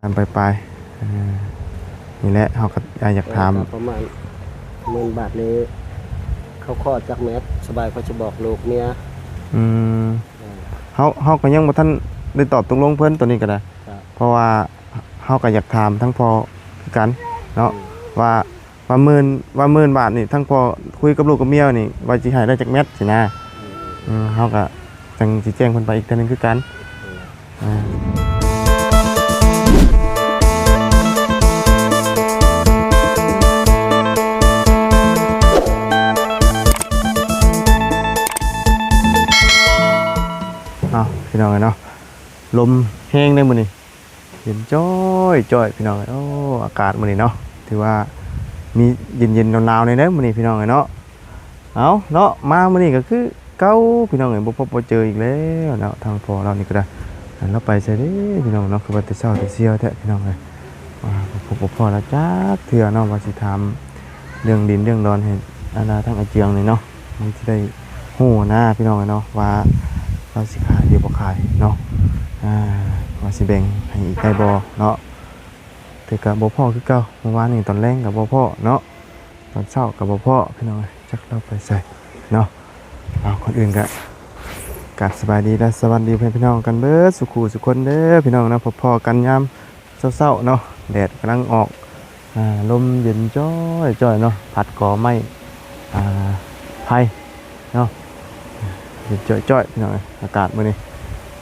ພັນປາຍໆ ເອີ ນີ້ແຫຼະ ເຮົາກໍ ອ່າ ຢາກຖາມ ເອີ ກໍປະມານໝື່ນບາດນີ້ ເຂົາຂໍຈັກແມັດ ສະບາຍເຂົາຈະບອກລູກເມຍ. ອືມ ເອີ ເຮົາ ເຮົາກໍຍັງບໍ່ທັນໄດ້ຕອບຕົກລົງເພິ່ນໂຕນີ້ກໍໄດ້ ເພາະວ່າເຮົາກໍຢາກຖາມທາງພໍ່ຄືກັນເນາະ ອືມ ວ່າ ວ່າໝື່ນ ວ່າໝື່ນບາດນີ້ ທັງພໍ່ຄຸຍກັບລູກກັບເມຍນີ້ ວ່າຊິໃຫ້ໄດ້ຈັກແມັດຊີ້ນະ. ອືມ ເຮົາກໍຈັ່ງຊິແຈ້ງເພິ່ນໄປອີກເທື່ອໜຶ່ງຄືກັນ. ອືມ ເອົາ ພີ່ນ້ອງເອີຍເນາະ ລົມແຮງເດ້ມື້ນີ້. ເຢັນຈ້ອຍໆ ພີ່ນ້ອງເອີຍ. ໂອ້ ອາກາດມື້ນີ້ເນາະ ຖືວ່າມີເຢັນໆ ໜາວໆ ແດ່ເດີມື້ນີ້ ພີ່ນ້ອງເອີຍເນາະ. ເອົາເນາະ ມາມື້ນີ້ກໍຄືເກົ່າ ພີ່ນ້ອງເອີຍ ບໍ່ພົບບໍ່ເຈີອີກແລ້ວເນາະ. ທາງພໍ່ລາວນີ້ກໍໄດ້ ລາວໄປໃສເດ້ ພີ່ນ້ອງເນາະ ຄືວ່າແຕ່ເຊົ້າແຕ່ຊຽວແທ້ ພີ່ນ້ອງເອີຍ. ອ່າ ບໍ່ພົບບໍ່ພໍລາວຈັກເທື່ອເນາະ ວ່າຊິຖາມເລື່ອງດິນເລື່ອງດອນໃຫ້ ອັນນ່າ ທາງອາເຈືອງນີ້ເນາະ ມັນຊິໄດ້ຮູ້ນະ ພີ່ນ້ອງເອີຍເນາະ ວ່າລາວຊິຂາຍຫຼືບໍ່ຂາຍເນາະ ອ່າ ວ່າຊິແບ່ງໃຫ້ອີກໄດ້ບໍ່ເນາະ. ແຕ່ກໍບໍ່ພໍຄືເກົ່າ ເມື່ອວານນີ້ຕອນແລງກໍບໍ່ພໍເນາະ ຕອນເຊົ້າກໍບໍ່ພໍ ພີ່ນ້ອງເອີຍ ຈັກລາວໄປໃສເນາະ. ເອົາ ກ່ອນອື່ນກໍກາບສະບາຍດີ ແລະ ສະຫວັດດີພໍ່ແມ່ພີ່ນ້ອງກັນເບິດສູ່ຄູ່ສູ່ຄົນເດີ ພີ່ນ້ອງເນາະ. ພໍ້ໆ ກັນຍາມ ເຊົ້າໆ ເນາະ ແດດກຳລັງອອກ ອ່າ ລົມເຢັນຈ້ອຍໆ ເນາະ ພັດກໍໄມ້ ອ່າ ໄຜ່ເນາະ ເຢັນຈ້ອຍໆ ພີ່ນ້ອງເອີຍ ອາກາດມື້ນີ້.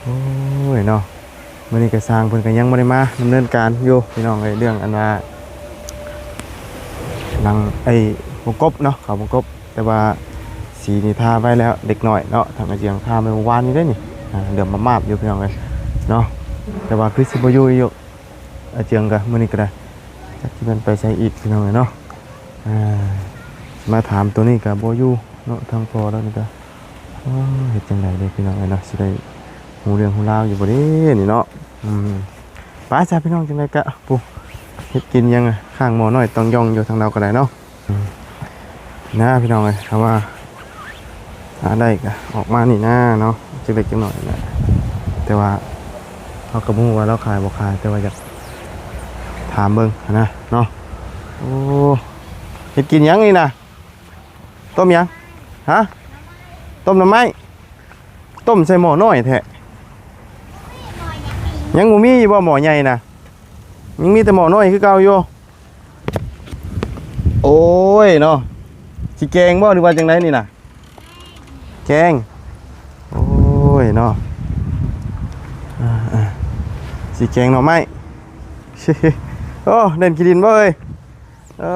ໂອ້ຍເນາະ ມື້ນີ້ກໍຊ່າງເພິ່ນກໍຍັງບໍ່ໄດ້ມາດຳເນີນການຢູ່ ພີ່ນ້ອງເອີຍ ເລື່ອງອັນວ່າ ຫຼັງ ໄອ້ ວົງກົບເນາະ ເຂົ້າວົງກົບ ແຕ່ວ່າສີນີ້ທາໄວ້ແລ້ວເລັກນ້ອຍເນາະ ທາງອາເຈືອງທາໄວ້ເມື່ອວານນີ້ເດ້ນີ້ ອ່າ ເຫຼືອມມາບໆ ຢູ່ ພີ່ນ້ອງເອີຍເນາະ. ແຕ່ວ່າຄືຊິບໍ່ຢູ່ອີກ ອາເຈືອງກະມື້ນີ້ກະໄດ້ ຈັກຊິແມ່ນໄປໃສອີກ ພີ່ນ້ອງເອີຍເນາະ. ອ່າ ມາຖາມໂຕນີ້ກະບໍ່ຢູ່ເນາະ ທາງພໍ່ລາວນີ້ກະ ໂອ້ ເຮັດຈັ່ງໃດເດ ພີ່ນ້ອງເອີຍເນາະ ຊິໄດ້ຮູ້ເລື່ອງຮູ້ລາວຢູ່ບໍ່ເດນີ້ເນາະ. ອືມ ໄປຊະ ພີ່ນ້ອງ ຈັ່ງໃດກະ ປູ ເຮັດກິນຫຍັງ ຂ້າງໝໍ້ນ້ອຍຕ້ອງຢ່ອງຢູ່ ທາງລາວກະໄດ້ເນາະ. ອືມ ນະ ພີ່ນ້ອງເອີຍ ເຮົາວ່າ ຫາໄດ້ກະອອກມານີ້ນາເນາະ ຈັກເລັກຈັກນ້ອຍນະ ແຕ່ວ່າເຮົາກໍບໍ່ຮູ້ວ່າລາວຂາຍບໍ່ຂາຍ ແຕ່ວ່າຢາກຖາມເບິ່ງຫັ້ນນະເນາະ. ໂອ້ ເຮັດກິນຫຍັງນີ້ນະ? ຕົ້ມຫຍັງ? ຮະ? ຕົ້ມໜໍ່ໄມ້? ຕົ້ມໃສ່ໝໍ້ນ້ອຍແທ້ ຍັງບໍ່ມີຢູ່ບໍ່ໝໍ້ໃຫຍ່ນະ? ຍັງມີແຕ່ໝໍ້ນ້ອຍຄືເກົ່າຢູ່. ໂອ້ຍເນາະ ຊິແກງບໍ່ ຫຼືວ່າຈັ່ງໃດນີ້ນະ? ແກງ ໂອ້ຍເນາະ ອ່າໆ ຊິແກງໜໍ່ໄມ້ ໂອ້ ເຫຼັ້ນຂີ້ດິນບໍ່ເອີຍ? ໂອ້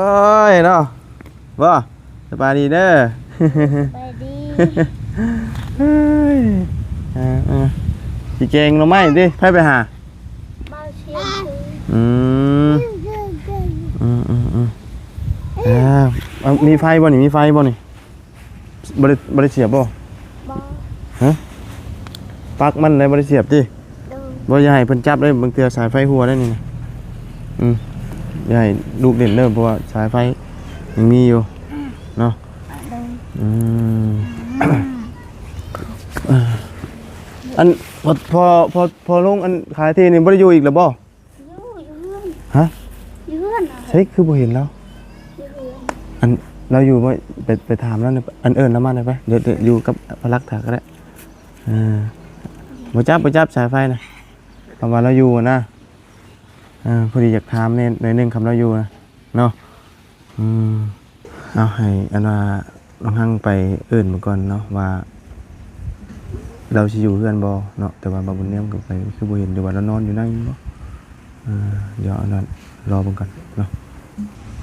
ຍເນາະ ບໍ່ ສະບາຍດີເດີ ສະບາຍດີ ເອີຍ ເອີໆ ຊິແກງໜໍ່ໄມ້ຕິ ໃຜໄປຫາ? ອືມ ອືມໆໆ ອ່າ ມີໄຟບໍ່ນີ້? ມີໄຟບໍ່ນີ້? ບໍ່ໄດ້ ບໍ່ໄດ້ສຽບບໍ່? ບໍ່ ຮະ? ປັກມັນແລ້ວບໍ່ໄດ້ສຽບຕິ? ໂດຍ ບໍ່ ຢ່າໃຫ້ເພິ່ນຈັບເດີ ບາງເທື່ອສາຍໄຟຮົ່ວໄດ໋ນີ້ນະ. ອືມ ຢ່າໃຫ້ລູກຫຼິ້ນເດີ ເພາະວ່າສາຍໄຟຍັງມີຢູ່ເນາະ. ໂດຍ ອືມ ອັນ ພໍ່ ພໍ່ ພໍ່ ພໍ່ລຸງ ອັນຂາຍທີ່ນີ້ບໍ່ໄດ້ຢູ່ອີກແລ້ວບໍ່? ຢູ່ ຢູ່ເຮືອນ ຮະ? ຢູ່ເຮືອນ ໃສຄືບໍ່ເຫັນລາວ? ຢູ່ເຮືອນ ອັນ ລາວຢູ່ບໍ່? ໄປ ໄປຖາມລາວ ອັນ ເອີ້ນລາວມາໄດ້ໄປ ດຽວ ດຽວຢູ່ກັບພະລັກຖາກໍໄດ້. ເອີ ບໍ່ຈັບ ບໍ່ຈັບສາຍໄຟນະ ຄຳວ່າລາວຢູ່ນະ. ເອີ ພໍດີຢາກຖາມແດ່ໜ້ອຍໜຶ່ງ ຄຳລາວຢູ່ນະເນາະ. ອືມ ເອົາ ໃຫ້ອັນວ່ານ້ອງຮັງໄປເອີ້ນເບິ່ງກ່ອນເນາະ ວ່າລາວຊິຢູ່ເຮືອນບໍ່ເນາະ. ແຕ່ວ່າບ່າວບຸນນຽມກໍໄປ ຄືບໍ່ເຫັນ ຫຼືວ່າລາວນອນຢູ່ໃນບໍ່? ເອີ ດຽວອັນນັ້ນ ລໍເບິ່ງກ່ອນເນາະ.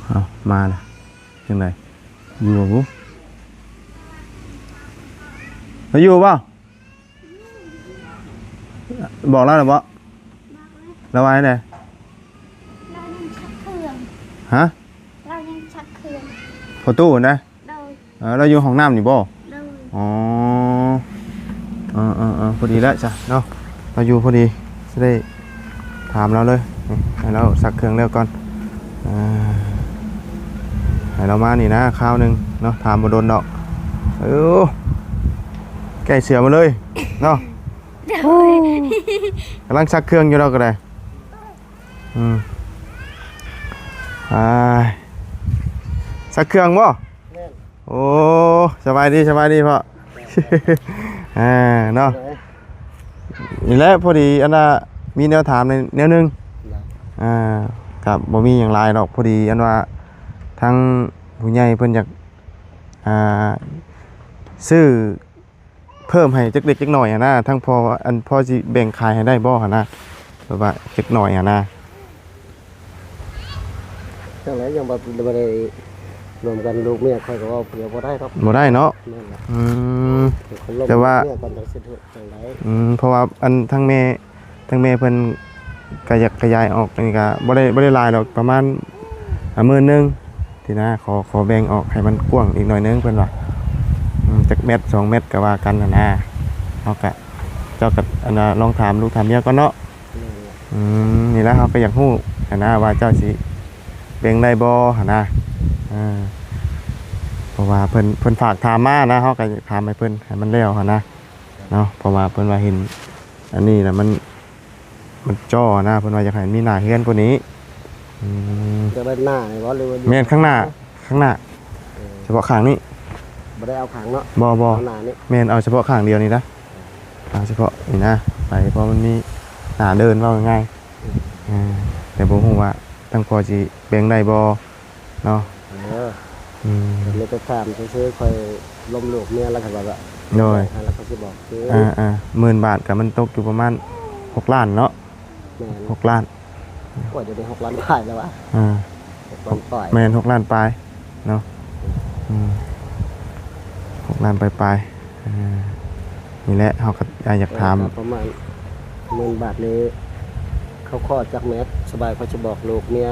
ເອົາ ມາລະ ຈັ່ງໃດ ຢູ່ບໍ່ບຸ? ລາວຢູ່ບໍ່? ບອກລາວແລ້ວບໍ່? ບອກແລ້ວ ລາວວ່າຈັ່ງໃດ? ລາວຍັງຊັກເຄື່ອງ ຮະ? ລາວຍັງຊັກເຄື່ອງ ພໍ່ຕູ້ນະ? ໂດຍ ເອີ ລາວຢູ່ຫ້ອງນ້ຳນີ້ບໍ່? ໂດຍ ອໍ ເອີໆໆ ພໍດີແລ້ວຊະເນາະ ລາວຢູ່ພໍດີ ຊິໄດ້ຖາມລາວເລີຍ ໃຫ້ລາວຊັກເຄື່ອງແລ້ວກ່ອນ. ອ່າ ໃຫ້ລາວມານີ້ນະ ຄາວໜຶ່ງເນາະ ຖາມບໍ່ດົນດອກ. ເອີ ແກ້ເສື້ອມາເລີຍເນາະ. ໂດຍ ກຳລັງຊັກເຄື່ອງຢູ່ ລາວກໍໄດ້. ອືມ ອ້າຍ ຊັກເຄື່ອງບໍ່? ແມ່ນ. ໂອ້ ສະບາຍດີ ສະບາຍດີພໍ່. ອ່າ ເນາະ ນີ້ແຫຼະ ພໍດີອັນວ່າມີແນວຖາມແນວໜຶ່ງ. ອ່າ ກໍບໍ່ມີຫຍັງຫຼາຍດອກ ພໍດີອັນວ່າທາງຜູ້ໃຫຍ່ເພິ່ນຢາກ ອ່າ ຊື້ ເພີ່ມໃຫ້ຈັກເລັກຈັກໜ້ອຍຫັ້ນນະ ທັງພໍ ອັນພໍຊິແບ່ງຂາຍໃຫ້ໄດ້ບໍ່ຫັ້ນນະ ແບບວ່າຈັກໜ້ອຍຫັ້ນນະ. ຈັ່ງໃດຍັງບໍ່ ບໍ່ໄດ້ລວມກັນ ລູກເມຍຂ້ອຍກໍເວົ້າຜູ້ດຽວບໍ່ໄດ້ດອກ. ບໍ່ໄດ້ເນາະ. ແມ່ນລະ. ອືມ ແຕ່ວ່າ ເມຍກ່ອນຈັ່ງຊິຖືກຈັ່ງໃດ. ອືມ ເພາະວ່າອັນທັງແມ່ ທາງແມ່ເພິ່ນກະຢາກຂະຫຍາຍອອກ ອັນນີ້ກະບໍ່ໄດ້ ບໍ່ໄດ້ຫຼາຍດອກ ປະມານ ອ່າ ໝື່ນໜຶ່ງຊີ້ນະ. ຂໍ ຂໍແບ່ງອອກໃຫ້ມັນກວ້າງອີກໜ້ອຍໜຶ່ງ ເພິ່ນວ່າ ອືມ ຈັກແມັດສອງແມັດກະວ່າກັນຫັ້ນນະ. ເຮົາກະ ເຈົ້າກະ ອັນນ່າ ລອງຖາມລູກຖາມເມຍກ່ອນເນາະ. ແມ່ນແຫຼະ. ອືມ ນີ້ແຫຼະ ເຮົາກະຢາກຮູ້ຫັ້ນນະ ວ່າເຈົ້າຊິແບ່ງໄດ້ບໍ່ຫັ້ນນະ. ເອີ ເພາະວ່າເພິ່ນ ເພິ່ນຝາກຖາມມານະ ເຮົາກະຢາກຖາມໃຫ້ເພິ່ນ ໃຫ້ມັນແລ້ວຫັ້ນນະເນາະ. ເພາະວ່າເພິ່ນວ່າເຫັນອັນນີ້ລະ ມັນ ມັນຈໍ້ນະ ເພິ່ນວ່າຢາກໃຫ້ມີໜ້າເຮືອນກວ່ານີ້. ອືມ ຈະໄດ້ໜ້ານີ້ບໍ່ ຫຼືວ່າຢູ່ ແມ່ນ ຂ້າງໜ້າ ຂ້າງໜ້າ. ເອີ ສະເພາະຂ້າງນີ້ ບໍ່ໄດ້ເອົາຂ້າງເນາະ. ບໍ່ ບໍ່ ເອົາໜ້ານີ້. ແມ່ນ ເອົາສະເພາະຂ້າງດຽວນີ້ນະ. ເອົາສະເພາະນີ້ນະ ໄປ ເພາະມັນມີໜ້າເດີ່ນ ເວົ້າງ່າຍໆ. ອືມ ອ່າ ແຕ່ບໍ່ຮູ້ວ່າທາງພໍ່ຊິແບ່ງໄດ້ບໍ່ ເນາະ. ເອີ ອືມ ມີແຕ່ຖາມຊື່ໆ ຂ້ອຍລົມລູກເມຍແລ້ວກໍແບບວ່າ ໂດຍ ແລ້ວຂ້ອຍຊິບອກຊື່ ອ່າໆ ໝື່ນບາດກໍມັນຕົກຢູ່ປະມານຫົກລ້ານເນາະ. ແມ່ນ ຫົກລ້ານ ກວ່າຈະໄດ້ຫົກລ້ານປາຍແລ້ວວະ. ອ່າ ຫົກລ້ານປາຍ ແມ່ນ ຫົກລ້ານປາຍເນາະ. ອືມ ຫົກລ້ານປາຍໆ. ອ່າ ນີ້ແຫຼະ ເຮົາກໍ ອ່າ ຢາກຖາມ ເອີ ກໍປະມານໝື່ນບາດນີ້ ເຂົາຂໍຈັກແມັດ ສະບາຍຂ້ອຍຊິບອກລູກເມຍ.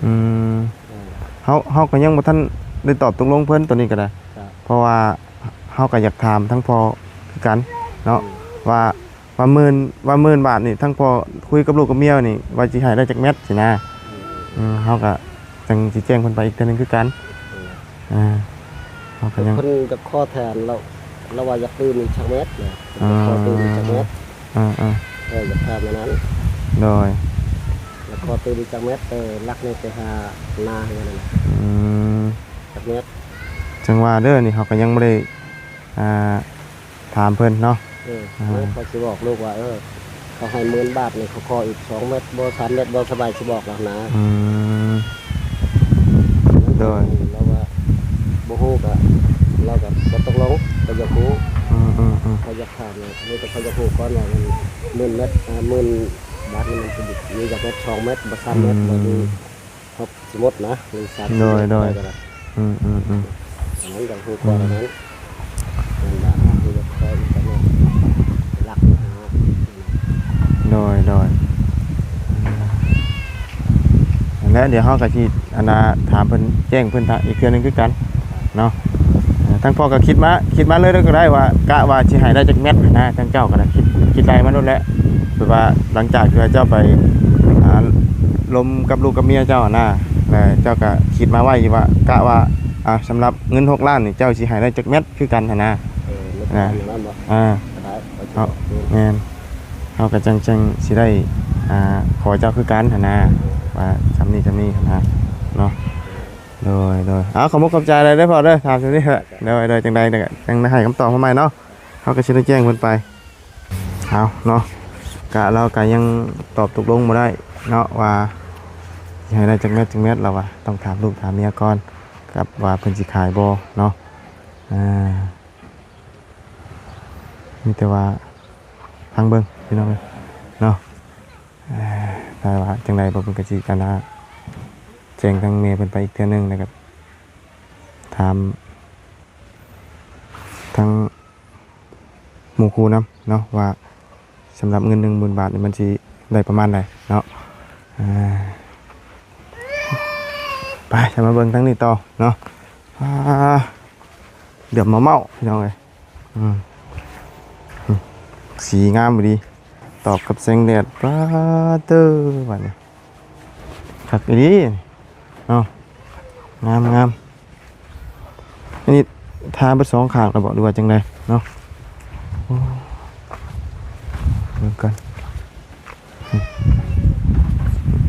ອືມ ເອີ ເຮົາ ເຮົາກໍຍັງບໍ່ທັນໄດ້ຕອບຕົກລົງເພິ່ນໂຕນີ້ກໍໄດ້. ເພາະວ່າເຮົາກໍຢາກຖາມທາງພໍ່ຄືກັນເນາະ ອືມ ວ່າ ວ່າໝື່ນ ວ່າໝື່ນບາດນີ້ ທາງພໍ່ຄຸຍກັບລູກກັບເມຍນີ້ ວ່າຊິໃຫ້ໄດ້ຈັກແມັດຊີ້ນະ. ອືມ ເຮົາກໍຈັ່ງຊິແຈ້ງເພິ່ນໄປອີກເທື່ອໜຶ່ງຄືກັນ. ອ່າ ເຮົາກໍຍັງ ເພິ່ນຈະຂໍແທນລາວ ລາວວ່າຢາກຕື່ມອີກຈັກແມັດນະ. ອ່າ ຂໍຕື່ມອີກຈັກແມັດ. ອ່າໆ ເອີ ຢາກຖາມອັນນັ້ນ. ໂດຍ ຢາກຂໍຕື່ມອີກຈັກແມັດ ເອີ ຫຼັກນີ້ໄປຫາໜ້າເຮືອນນະ. ອືມ ຈັກແມັດ ຈັ່ງວ່າເດີ ນີ້ເຮົາກໍຍັງບໍ່ໄດ້ ອ່າ ຖາມເພິ່ນເນາະ. ເອີ ອ່າ ຂ້ອຍຊິບອກລູກວ່າ ເອີ ເຂົາໃຫ້ໝື່ນບາດນີ້ ເຂົາຂໍອີກສອງແມັດບໍ່ ສາມແມັດບໍ່ ສະບາຍຊິບອກລາວນະ. ອືມ ໂດຍ ລາວວ່າບໍ່ຮູ້ ກໍ ລາວກໍບໍ່ຕົກລົງ ກໍຢາກຮູ້. ອືມໆໆ ຂ້ອຍຢາກຖາມນີ້ ອັນນີ້ກໍຂ້ອຍຢາກຮູ້ກ່ອນວ່າມັນໝື່ນແມັດ ອ່າ ໝື່ນບາດນີ້ ມັນຊິມີຈັກແມັດ ສອງແມັດບໍ່ ສາມແມັດບໍ່ ຫຼື ອືມ ເຮົາ ສົມມຸດນະ ໜຶ່ງສາມ ໂດຍ ໂດຍ ໄດ້ກໍໄດ້. ອືມໆໆ ອັນນັ້ນກໍຄືກ່ອນ ອືມ ອັນນັ້ນ ເງິນບາດເຮົາຄືຈະຄ່ອຍອີກປະມານຫຼັກຫ້າ. ໂດຍ ໂດຍ ອືມ ນັ້ນແຫຼະ ດຽວເຮົາກໍຊິ ອັນນ່າ ຖາມເພິ່ນ ແຈ້ງເພິ່ນອີກເທື່ອໜຶ່ງຄືກັນເນາະ. ເອີ ທາງພໍ່ກໍຄິດມາ ຄິດມາເລີຍກໍໄດ້ວ່າ ກະວ່າຊິໃຫ້ໄດ້ຈັກແມັດນະ ທາງເຈົ້າກໍໄດ້ຄິດ ຄິດໄລ່ມາໂລດແຫຼະ ແບບວ່າຫຼັງຈາກທີ່ວ່າເຈົ້າໄປ ອ່າ ລົມກັບລູກກັບເມຍເຈົ້າຫັ້ນນະ ແລ້ວເຈົ້າກໍຄິດມາໄວ້ຢູ່ວ່າ ກະວ່າ ອ່າ ສຳລັບເງິນຫົກລ້ານນີ້ ເຈົ້າຊິໃຫ້ໄດ້ຈັກແມັດຄືກັນຫັ້ນນະ. ເອີ ນະ ນັ້ນບໍ່ ອ່າ ກໍໄດ້ ເຮົາ ແມ່ນ ເຮົາກໍຈັ່ງ ຈັ່ງຊິໄດ້ ອ່າ ຂໍເຈົ້າຄືກັນຫັ້ນນະ ວ່າຊ່ຳນີ້ຊ່ຳນີ້ຫັ້ນນະເນາະ. ໂດຍ ໂດຍ ເອົາ ຂອບມຸກຂອບໃຈຫຼາຍເດີພໍ່ເດີ ຖາມຊ່ຳນີ້ເຖາະ. ໂດຍ ໂດຍ ຈັ່ງໃດກໍຈັ່ງໃຫ້ຄຳຕອບມາໃໝ່ເນາະ ເຮົາກໍຊິໄດ້ແຈ້ງເພິ່ນໄປ. ເອົາເນາະ ກະ ລາວກະຍັງຕອບຕົກລົງບໍ່ໄດ້ເນາະ ວ່າຊິໃຫ້ໄດ້ຈັກແມັດ ຈັກແມັດ ລາວວ່າຕ້ອງຖາມລູກຖາມເມຍກ່ອນ ກັບວ່າເພິ່ນຊິຂາຍບໍ່ເນາະ. ອ່າ ມີແຕ່ວ່າຟັງເບິ່ງພີ່ນ້ອງເອີຍເນາະ. ເອີ ຖ້າວ່າຈັ່ງໃດ ເພິ່ນກໍຊິ ອັນນ່າ ແຈ້ງທາງແມ່ເພິ່ນໄປອີກເທື່ອໜຶ່ງ ແລ້ວກໍຖາມທາງ ໝູ່ຄູ່ນຳເນາະ ວ່າສຳລັບເງິນໜຶ່ງໝື່ນບາດນີ້ ມັນຊິໄດ້ປະມານໃດເນາະ. ອ່າ ໄປ ຈະມາເບິ່ງທາງນີ້ຕໍ່ເນາະ. ອ່າ ເດືອບເມົາໆ ພີ່ນ້ອງເອີຍ. ອືມ ອືມ ສີງາມອີ່ຫຼີ ຕອບກັບແສງແດດ ປາດເຕີ ບາດນີ້ ຄັກອີ່ຫຼີເນາະ ງາມໆ. ອັນນີ້ທາເບິດສອງຂ້າງແລ້ວບໍ່ ຫຼືວ່າຈັ່ງໃດເນາະ? ໂອ້ ເບິ່ງກ່ອນ.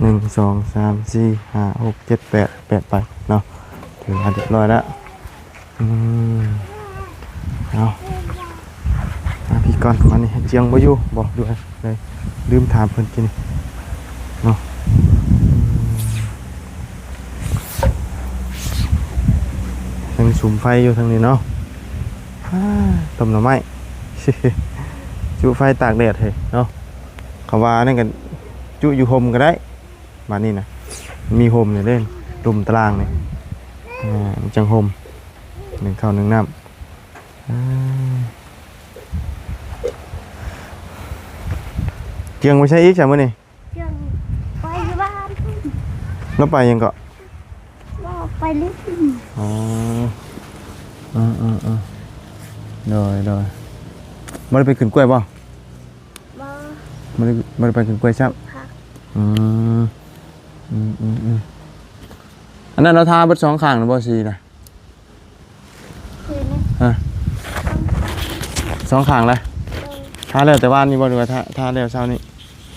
ໜຶ່ງ ສອງ ສາມ ສີ່ ຫ້າ ຫົກ ເຈັດ ແປດ ແປດ ໃບເນາະ ຖືວ່າຮຽບຮ້ອຍແລ້ວ. ອືມ ເອົາ ມາພີ້ກ່ອນ ມານີ້ ຈຽງບໍ່ຢູ່ບໍ່ ຫຼືວ່າໃດ? ລືມຖາມເພິ່ນກີ້ນີ້ເນາະ. ອືມ ຍັງສຸມໄຟຢູ່ທາງນີ້ເນາະ. ອາ ຕົ້ມໜໍ່ໄມ້ ຈຸໄຟຕາກແດດເຮີ້ຍເນາະ. ເຂົາວ່ານັ້ນກໍຈຸຢູ່ຮົ່ມກໍໄດ້ບາດນີ້ນະ ມີຮົ່ມນີ້ເດ້ ລຸ່ມຕາລ່າງນີ້ ອາ ມັນຈັ່ງຮົ່ມ ໜຶ້ງເຂົ້າໜຶ້ງນ້ຳ. ອາ ຈຽງໄປໃສອີກຊະມື້ນີ້? ຈຽງໄປຢູ່ບ້ານ. ລາວໄປຫຍັງເກາະ? ລາວໄປຫຼິ້ນ. ອໍ ເອີໆໆ ໂດຍໆ. ບໍ່ໄດ້ໄປຂຶ້ນກ້ວຍບໍ່? ບໍ່ ບໍ່ໄດ້ ບໍ່ໄດ້ໄປຂຶ້ນກ້ວຍຊ້ຳ. ອືມ ອືມໆໆ. ອັນນັ້ນລາວທາເບິດສອງຂ້າງແລ້ວບໍ່ ສີນະ? ຄືນີ້ ຮະ ສອງຂ້າງແລ້ວ. ໂດຍ ທາແລ້ວແຕ່ວານນີ້ບໍ່ ຫຼືວ່າທາ ທາແລ້ວເຊົ້ານີ້?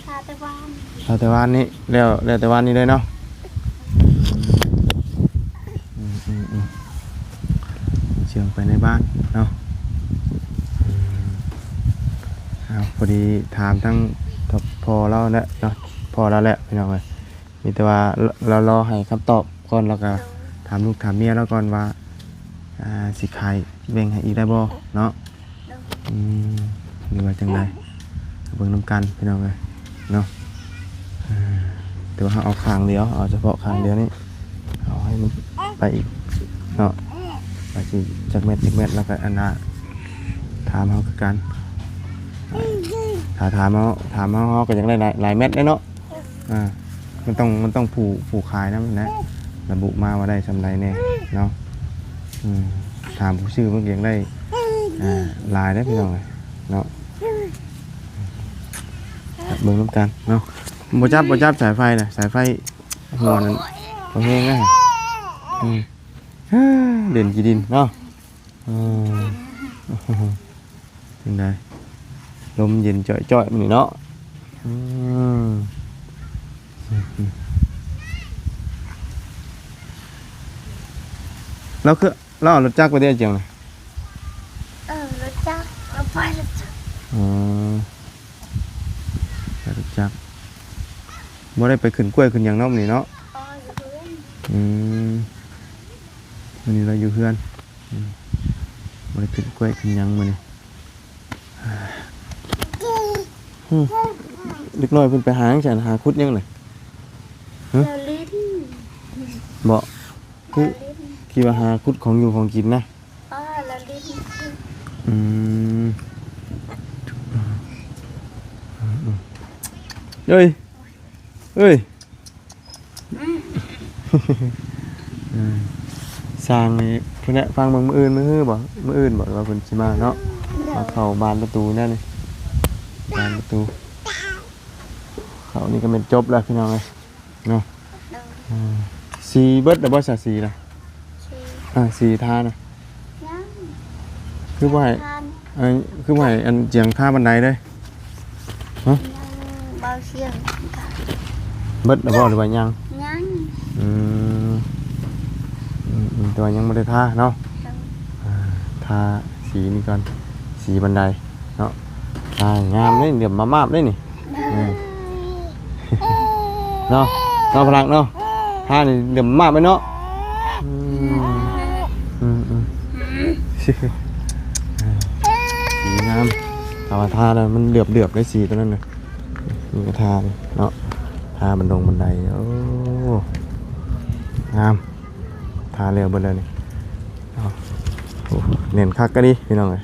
ທາແຕ່ວານ ທາແຕ່ວານນີ້ ແລ້ວ ແລ້ວແຕ່ວານນີ້ເລີຍເນາະ. ອືມໆໆ ເຊື່ອງໄປໃນບ້ານເນາະ. ອືມ ເອົາ ພໍດີຖາມທັງພໍ່ລາວແຫຼະເນາະ ພໍ່ລາວແຫຼະພີ່ນ້ອງເອີຍ. ມີແຕ່ວ່າລ- ລ- ລໍໃຫ້ຄຳຕອບກ່ອນ ແລ້ວກໍ ໂດຍ ຖາມລູກຖາມເມຍລາວກ່ອນວ່າ ອ່າ ຊິຂາຍແບ່ງໃຫ້ອີກໄດ້ບໍ່ເນາະ. ໂດຍ ອືມ ຫຼືວ່າຈັ່ງໃດ ກໍເບິ່ງນຳກັນພີ່ນ້ອງເອີຍເນາະ. ເອີ ແຕ່ວ່າເຮົາເອົາຂ້າງດຽວ ເອົາສະເພາະຂ້າງດຽວນີ້ ເອົາໃຫ້ມັນໄປອີກເນາະ ວ່າຊິຈັກແມັດຈັກແມັດ ແລ້ວກໍອັນນ່າ ຖາມເຮົາຄືກັນ. ຖ້າຖາມເຮົາ ຖາມເຮົາ ເຮົາກໍຢາກໄດ້ຫຼາຍ ຫຼາຍແມັດເດ້ເນາະ. ອ່າ ມັນຕ້ອງ ມັນຕ້ອງຜູ້ ຜູ້ຂາຍນຳແຫຼະ ລະບຸມາວ່າໄດ້ສ່ຳໃດແດ່ເນາະ. ອືມ ຖາມຜູ້ຊື້ມັນກໍຢາກໄດ້ ອ່າ ຫຼາຍເດ້ພີ່ນ້ອງເອີຍເນາະ. ເບິ່ງນຳກັນເນາະ. ບໍ່ຈັບ ບໍ່ຈັບສາຍໄຟນະ ສາຍໄຟຫົວນັ້ນບໍ່ແຮງນະ. ອືມ ເດັ່ນຂີ້ດິນເນາະ. ເອີ ຈັ່ງໃດ ລົມເຢັນຈ້ອຍໆ ມື້ນີ້ເນາະ. ອືມ ລາວຄື ລາວເອົາລົດຈັກໄປເດ້ ຈຽງນະ? ເອີ ລົດຈັກ ລາວໄປລົດຈັກ. ອໍ ໄປລົດຈັກ ບໍ່ໄດ້ໄປຂຶ້ນກ້ວຍຂຶ້ນຫຍັງເນາະ ມື້ນີ້ເນາະ. ອໍ ຢູ່ເຮືອນ. ອືມ ມື້ນີ້ລາວຢູ່ເຮືອນ. ອືມ ບໍ່ໄດ້ຂຶ້ນກ້ວຍຂຶ້ນຫຍັງມື້ນີ້. ຫື ເດັກນ້ອຍເພິ່ນໄປຫາຫຍັງຊັ້ນ ຫາຂຸດຫຍັງນະ? ຫຶ ລາວຫຼິ້ນ. ບໍ່ ຄື ລາວຫຼິ້ນ ຄິດວ່າຫາຂຸດຂອງຢູ່ຂອງກິນນະ. ອໍ ລາວຫຼິ້ນ. ອືມ ເອີຍ ເອີຍ ອືມ ຊ່າງນີ້ພຸ້ນແຫຼະ ຟັງເບິ່ງມື້ອື່ນ ມື້ຮືບໍ່ ມື້ອື່ນບໍ່ ຫຼືວ່າເພິ່ນຊິມາເນາະ. ໂດຍ ມາເຂົ້າບານປະຕູແນວນີ້ ບານປະຕູ. ເຂົ້ານີ້ກໍແມ່ນຈົບແລ້ວພີ່ນ້ອງເອີຍເນາະ. ໂດຍ ອ່າ ສີເບິດແລ້ວບໍ່ ສາສີນະ? ສີ ອ່າ ສີທານະ? ຍັງ ຄືບໍ່ໃຫ້ ທາ ເອີ ຄືບໍ່ໃຫ້ອັນຈຽງທາບັນໄດເດ້? ຮະ ຍັງ ເບົາສຽງ ເບິດແລ້ວບໍ່ ຫຼືວ່າຍັງ? ຍັງ. ອືມ ອືມໆ ແຕ່ວ່າຍັງບໍ່ໄດ້ທາເນາະ. ໂດຍ ອ່າ ທາສີນີ້ກ່ອນ ສີບັນໄດເນາະ. ອ່າ ງາມເດ້ ເຫຼື້ອມມາບໆ ເດ້ນີ້. ເອີ ເນາະ ເນາະ ພະລັກເນາະ ທານີ້ເຫຼື້ອມມາບເລີຍເນາະ. ອືມ ອືມໆ ສີງາມ. ຖ້າວ່າທາແລ້ວມັນເຫຼືອບໆ ໄດ້ສີຕົວນັ້ນນະ. ນີ້ກໍທາເນາະ ທາບັນດົງບັນໄດ. ໂອ້ ງາມ ທາແລ້ວເບິດແລ້ວນີ້. ເອົາ ໂອ້ ແໜ້ນຄັກກະດີພີ່ນ້ອງເອີຍ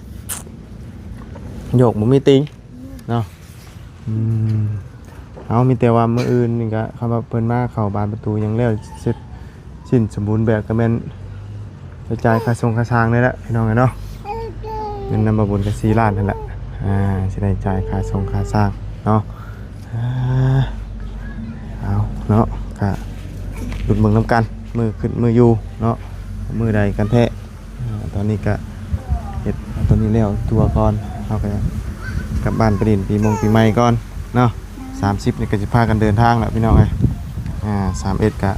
ໂຍກບໍ່ມີຕິງເນາະ. ອືມ ເອົາ ມີແຕ່ວ່າມື້ອື່ນນີ້ກະ ຄຳວ່າເພິ່ນມາເຂົ້າບານປະຕູຫຍັງແລ້ວ ເສັດສິ້ນສົມບູນແບບ ກະແມ່ນໄປຈ່າຍຄ່າຊົງຄ່າຊ່າງນີ້ແຫຼະພີ່ນ້ອງເອີຍເນາະ. ເງິນນຳບ່າວບຸນກະສີ່ລ້ານຫັ້ນແຫຼະ. ອ່າ ຊິໄດ້ຈ່າຍຄ່າຊົງຄ່າຊ່າງເນາະ. ອ່າ ເອົາເນາະ ກະລຸ້ນເບິ່ງນຳກັນ ມື້ຂຶ້ນມື້ຢູ່ເນາະ ມື້ໃດກັນແທ້. ອ່າ ຕອນນີ້ກະເຮັດເອົາຕົວນີ້ແລ້ວຕົວກ່ອນ ເຮົາກະກັບບ້ານໄປຫຼິ້ນປີມົງປີໃໝ່ກ່ອນເນາະ. ສາມສິບນີ້ກະຊິພາກັນເດີນທາງແລ້ວພີ່ນ້ອງເອີຍ. ສາມເອັດກະ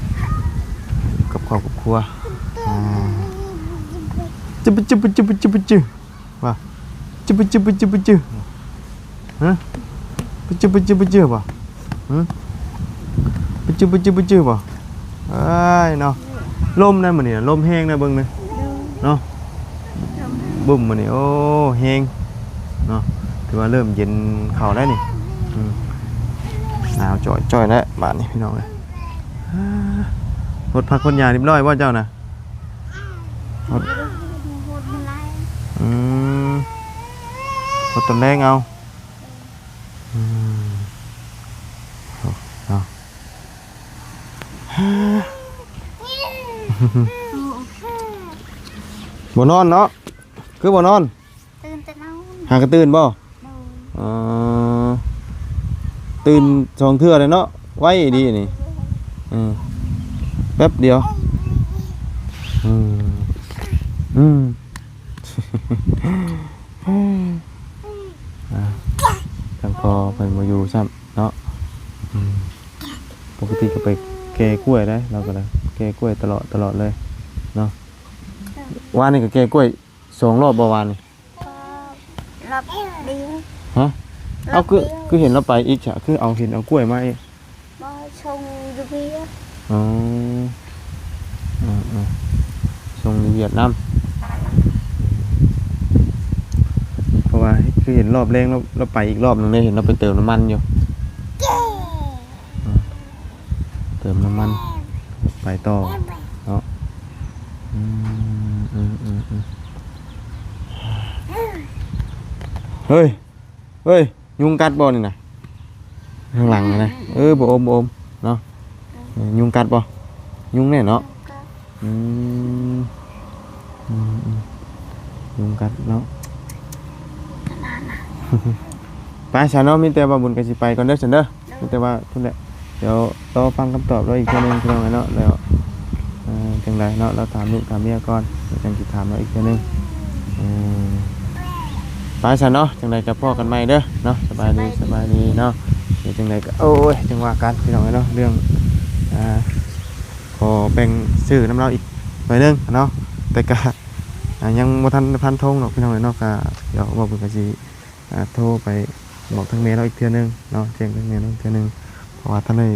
ກັບຄອບກັບຄົວ ອ່າ ຈະປະຈຶປະຈຶປະຈຶປະຈຶ ວ່າ ຈະປະຈຶປະຈຶປະຈຶ ຮະ ປະຈຶປະຈຶປະຈຶບໍ່? ຫື ປະຈຶປະຈຶປະຈຶບໍ່? ເອີຍເນາະ ລົມໄດ໋ມື້ນີ້ນະ ລົມແຮງໄດ໋ ເບິ່ງເດີເນາະ ບຶ້ມມື້ນີ້ ໂອ້ ແຮງເນາະ ຖືວ່າເລີ່ມເຢັນເຂົ້າແລ້ວນີ້ ອືມ ໜາວຈ່ອຍໆແລ້ວບາດນີ້ ພີ່ນ້ອງເອີຍ. ອ່າ ຫົດຜັກຫົດຫຍ້າຮຽບຮ້ອຍບໍ່ເຈົ້ານະ? ຫົດ ຫົດມາແລງ ອືມ ຫົດຕອນແລງເອົາ ອືມ ເອົາ ເອົາ ບໍ່ນອນເນາະ ຄືບໍ່ນອນ? ຕື່ນແຕ່ນອນ ຫາກະຕື່ນບໍ່? ໂດຍ ອໍ ຕື່ນສອງເທື່ອແລ້ວເນາະ ໄວດີນີ້ ເອີ ແປັບດຽວ ອືມ ອືມ ອ່າ ທາງພໍ່ເພິ່ນບໍ່ຢູ່ຊ້ຳເນາະ ອືມ ປົກກະຕິກະໄປແກ່ກ້ວຍໄດ໋ ລາວກະໄດ້ແກ່ກ້ວຍຕະຫຼອດ ຕະຫຼອດເລີຍເນາະ ວານນີ້ກະແກ່ກ້ວຍ ສອງລອບບໍ່ວານນີ້? ກໍລອບດຽວ ຮະ? ລອບດຽວ ເອົາ ຄື ຄືເຫັນລາວໄປອີກຊະ ຄືເອົາ ເຫັນເອົາກ້ວຍມາອີກ? ບໍ່ ສົ່ງຢູ່ວຽດ ອໍ ເອີໆ ສົ່ງຢູ່ຫວຽດນາມ ເພາະວ່າຄືເຫັນລອບແລງລາວ ລາວໄປອີກລອບໜຶ່ງເດ້ ເຫັນລາວໄປເຕີມນ້ຳມັນຢູ່ ເອີ ເຕີມນ້ຳມັນ ໄປຕໍ່ເນາະ ອືມ ອືມ ອືມ ອືມ ເຮີ້ຍ ເຮີ້ຍ ຍຸງກັດບໍ່ນີ້ນະ? ທາງຫຼັງນະ ເອີ ບໍ່ອົມ ບໍ່ອົມເນາະ ເອີ ຍຸງກັດບໍ່? ຍຸງແນ່ເນາະ ອືມ ອືມ ອືມ ຍຸງກັດເນາະ ໄປຊະເນາະ ມີແຕ່ວ່າບຸນກະຊິໄປກ່ອນເດີຊັ້ນເດີ ມີແຕ່ວ່າພຸ້ນແຫຼະ ດຽວລໍຟັງຄຳຕອບລາວອີກເທື່ອໜຶ່ງ ພີ່ນ້ອງເອີຍເນາະ ແລ້ວ ເອີ ຈັ່ງໃດເນາະ ລາວຖາມລູກຖາມເມຍກ່ອນ ແລ້ວຈັ່ງຊິຖາມລາວອີກເທື່ອໜຶ່ງ ເອີ ໄປຊະເນາະ ຈັ່ງໃດກະພໍ້ກັນໃໝ່ເດີເນາະ ສະບາຍດີ ສະບາຍດີເນາະ ດຽວຈັ່ງໃດກະ ໂອ້ຍ ຈັ່ງວ່າກັນ ພີ່ນ້ອງເອີຍເນາະ ເລື່ອງ ອ່າ ຂໍແບ່ງຊື້ນຳລາວອີກໜ້ອຍໜຶ່ງເນາະ ແຕ່ກະ ອ່າ ຍັງບໍ່ທັນໄດ້ຟັນທົງດອກ ພີ່ນ້ອງເອີຍເນາະ ກະ ດຽວເວົ້າເບິ່ງກະຊິ ອ່າ ໂທໄປບອກທາງແມ່ລາວອີກເທື່ອໜຶ່ງເນາະ ແຈ້ງທາງແມ່ລາວອີກເທື່ອໜຶ່ງ ເພາະວ່າທັນໄດ້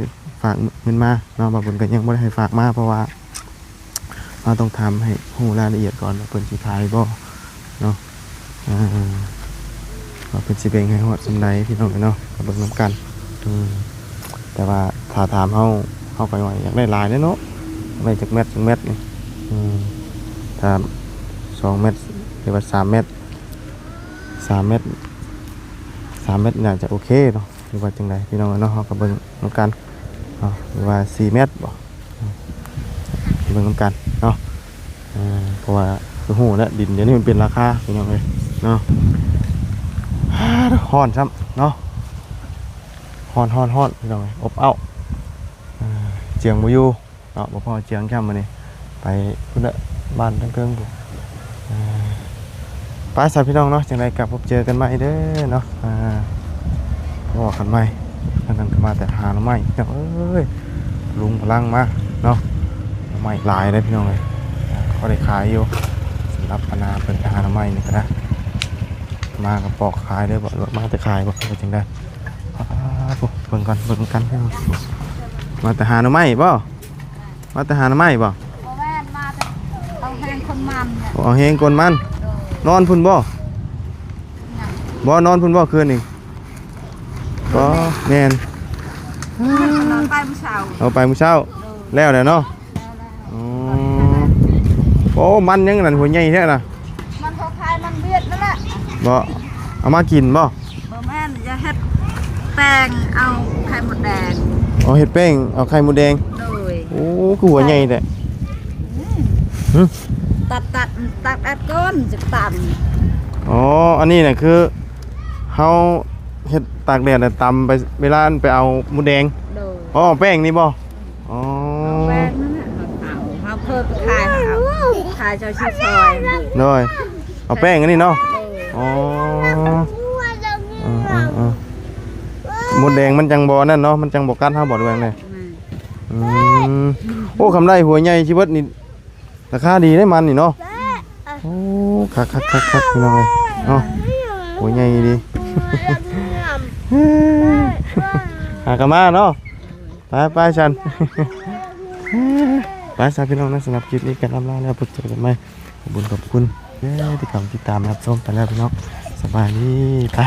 ຝາກເງິນມາເນາະ ບາງຄົນກໍຍັງບໍ່ໄດ້ໃຫ້ຝາກມາ ເພາະວ່າເຮົາຕ້ອງຖາມໃຫ້ຮູ້ລາຍລະອຽດກ່ອນວ່າເພິ່ນຊິຂາຍບໍ່ເນາະ ອ່າ ວ່າເພິ່ນຊິແບ່ງໃຫ້ຮອດສ່ຳໃດ ພີ່ນ້ອງເອີຍເນາະ ກໍເບິ່ງນຳກັນ ອືມ ແຕ່ວ່າຖ້າຖາມເຮົາ ເຮົາກໍວ່າຢາກໄດ້ຫຼາຍເດ້ເນາະ ໄດ້ຈັກແມັດ ຈັກແມັດນີ້ ອືມ ຖ້າສອງແມັດ ຫຼືວ່າສາມແມັດ ສາມແມັດ ສາມແມັດໜ້າຈະໂອເຄເນາະ ຫຼືວ່າຈັ່ງໃດ ພີ່ນ້ອງເນາະ ເຮົາກໍເບິ່ງນຳກັນເນາະ ຫຼືວ່າສີ່ແມັດບໍ ເບິ່ງນຳກັນເນາະ ເອີ ເພາະວ່າຄືຮູ້ແຫຼະ ດິນດຽວນີ້ມັນເປັນລາຄາ ພີ່ນ້ອງເອີຍເນາະ ຮ້ອນຊ້ຳເນາະ ຮ້ອນໆໆ ພີ່ນ້ອງເອີຍ ອົບເອົ້າ ເອີ ຈຽງບໍ່ຢູ່ ເນາະ ບໍ່ພໍຈຽງຊ້ຳມື້ນີ້ ໄປພຸ້ນແຫຼະ ບ້ານທາງເທິງພຸ້ນ ອ່າ ໄປຊະພີ່ນ້ອງເນາະ ຈັ່ງໃດກໍພົບເຈີກັນໃໝ່ເດີເນາະ ອ່າ ພໍ້ກັນໃໝ່ ອັນນັ້ນກໍມາແຕ່ຫາໜໍ່ໄມ້ ພີ່ນ້ອງເອີຍ ລຸງພະລັງມາເນາະ ໜໍ່ໄມ້ຫຼາຍເດ້ພີ່ນ້ອງເອີຍ ພໍໄດ້ຂາຍຢູ່ ສຳລັບອັນນ່າເພິ່ນໄປຫາໜໍ່ໄມ້ນີ້ກໍໄດ້ ມາກໍປອກຂາຍເດີບໍ ຫຼືວ່າມາແຕ່ຂາຍບໍ ຫຼືວ່າຈັ່ງໃດ ອ່າ ເບິ່ງກ່ອນ ເບິ່ງນຳກັນ ມາແຕ່ຫາໜໍ່ໄມ້ບໍ? ມາແຕ່ຫາໜໍ່ໄມ້ບໍ່? ບໍ່ແມ່ນ ມາແຕ່ເອົາແຮງຄົນມັນ ເອົາແຮງຄົນມັນ ໂດຍ ນອນພຸ້ນບໍ່? ຍັງ ບໍ່ ນອນພຸ້ນບໍ່ຄືນນີ້? ບໍ່ ແມ່ນ ນອນໄປມື້ເຊົ້າ ເອົາໄປມື້ເຊົ້າ ໂດຍ ແລ້ວແຫຼະເນາະ ແລ້ວແລ້ວ ອໍ ໂອ້ ມັນຫຍັງນັ້ນ ຫົວໃຫຍ່ແທ້ນະ? ມັນຄ້າຍໆມັນຫວຽດນັ້ນແຫຼະ ບໍ່ ເອົາມາກິນບໍ່? ບໍ່ແມ່ນ ຢ່າເຮັດແປ້ງເອົາໄຂ່ມົດແດງ ອໍ ເຮັດແປ້ງເອົາໄຂ່ມົດແດງ ໂດຍ ໂອ້ ຄືຫົວໃຫຍ່ແທ້ ອືມ ຫຶ ຕັດ ຕັດ ຕັດແອບກ່ອນ ຈະຕຳ ອໍ ອັນນີ້ນະຄືເຮົາເຮັດຕາກແດດແລ້ວຕຳໄປ ເວລາໄປເອົາມົດແດງ ໂດຍ ອໍ ແປ້ງນີ້ບໍ່? ອໍ ເອົາແປ້ງນັ້ນແຫຼະ ເຮົາ ເຮົາເຄີຍໄປຂາຍ ເຮົາເອົາຂາຍເຈົ້າຊື່ຊອຍ ໂດຍ ເອົາແປ້ງອັນນີ້ເນາະ ໂດຍ ອໍ ເອີໆໆ ມົດແດງມັນຈັ່ງບໍ່ນັ້ນເນາະ ມັນຈັ່ງບໍ່ກັດເຮົາບໍ່ ຫຼືວ່າຈັ່ງໃດ? ແມ່ນ ອືມ ໂອ້ ຄຳໄດ້ຫົວໃຫຍ່ຊິເບິດນີ້ ລາຄາດີເດ້ມັນນີ້ເນາະ. ໂອ້ ຄັກໆໆໆ ພີ່ນ້ອງເອີຍເນາະ ຫົວໃຫຍ່ດີ. ຫາກະມາເນາະ. ໄປໆ ຊັ້ນ ໄປຊະພີ່ນ້ອງນະ. ສຳລັບຄລິບນີ້ກໍລ່ຳລາແລ້ວ ພົບເຈີກັນໃໝ່. ຂອບຄຸນ ຂອບຄຸນເດີທີ່ເຂົ້າມາຕິດຕາມຮັບຊົມໄປແລ້ວພີ່ນ້ອງ. ສະບາຍດີ ໄປ.